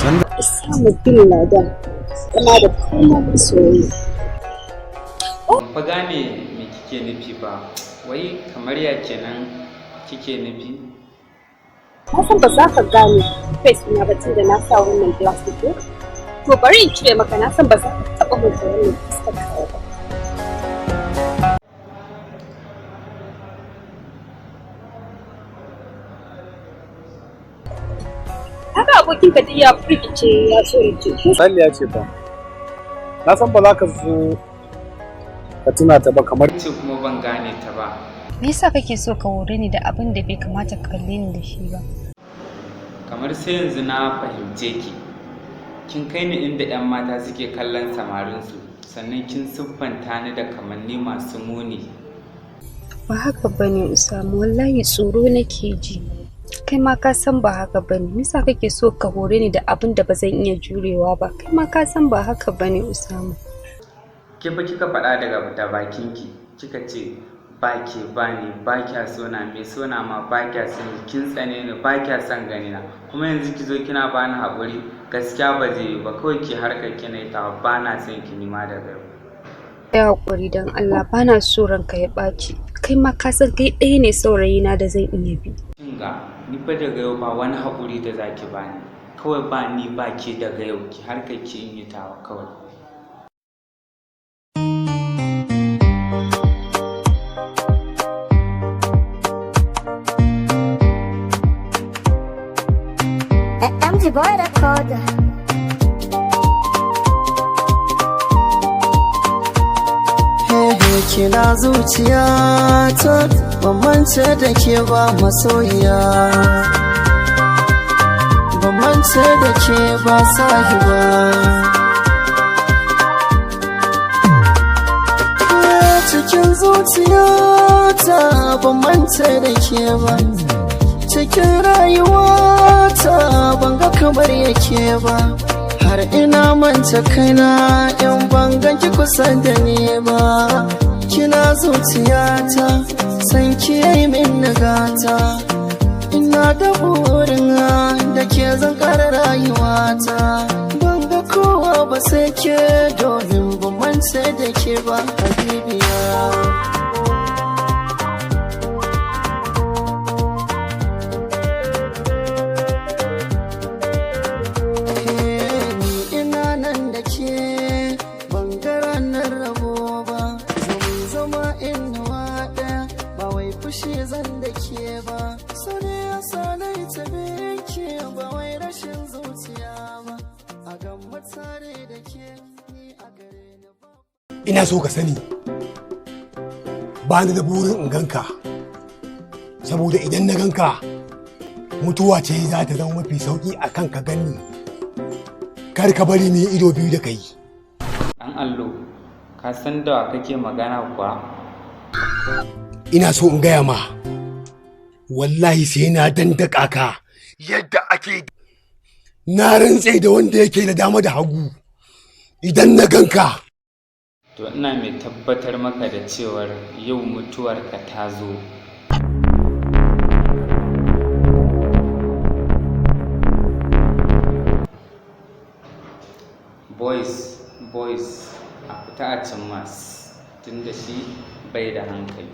Usama bin Laden zama da kalmomin soyayya. Ban fa gane me kike nufi ba. Wai kamar ya kenan kike nufi? Na san ba za ka gane face ɗina ba tunda na sa wannan plastic ko? To bari in cire maka, na san ba za ka taɓa manta wannan fuskar tawa ba. Haka abokinka duk ya firgice ya tsorace. Saliya ce fa. Na san ba za ka zo ka tuna ta ba kamar Ce kuma ban gane ta ba. Me yasa kake so ka hore ni da abin da bai kamata ka kalle ni da shi ba? Kamar sai yanzu na fahimce ki. Kin kai ni inda 'yan mata suke kallon samarinsu, sannan kin siffanta ni da kamanni masu muni. Ba haka bane Usama, wallahi tsoro nake ji. Kai ma ka san ba haka bane. Me yasa kake so ka hore ni da abin da ba zan iya jurewa ba? Kai ma ka san ba haka bane Usama. Ke fa kika faɗa daga da bakinki, kika ce ba ke ba ni, ba kya so na, mai so na ma ba kya son ni, kin tsane ni, ba kya son gani na. Kuma yanzu ki zo kina bani haƙuri, gaskiya ba zai yi ba, kawai ki harkar ki na ita, ba na son ki nima daga yau. Ya haƙuri don Allah, bana so ranka ya ɓaci. Kai ma ka san kai ɗaya ne saurayina da zan iya bi. Kin ga ni fa daga yau ba wani haƙuri da zaki bani. Kawai ba ni ba ke daga yau, ki harkar ki in yi tawa kawai. MG Boy Recorder. Hey, kina zuciya ta bambance da ke ba masoyiya, bambance da ke ba sahiba. Cikin zuciya ta bambance da ke ba, cikin rayuwa ta ban ga kamar yake ba. Har ina manta kaina in ban ganki kusa da ni ba. Kina zuciyata, san ki yayi min nagata. Ina da burin da ke zan kara rayuwata. Ban ga kowa ba sai ke, domin ban mance da ke ba habibiya. Ni ina nan da ke, ban ga ranar rabo ba. Zama zama inuwa ɗaya, ba wai fushi zan da ke ba. So ne ya sa na yi tabe ke, ba wai rashin zuciya ba. A gamma tare da ke, ni a gare ni ba. Ina so ka sani, ba ni da burin in ganka, saboda idan na ganka mutuwa ce za ta zama mafi sauki a kan ka ganni. Kar ka bari mu yi ido biyu da kai. Ɗan allo, ka san da wa kake magana kuwa? Ina so in gaya ma, wallahi sai na dandaka ka yadda ake. Na rantse da wanda yake da dama da hagu, idan na ganka. To ina mai tabbatar maka da cewar yau mutuwarka ta zo. Boys, boys, a fita a cin mas, tunda shi bai da hankali.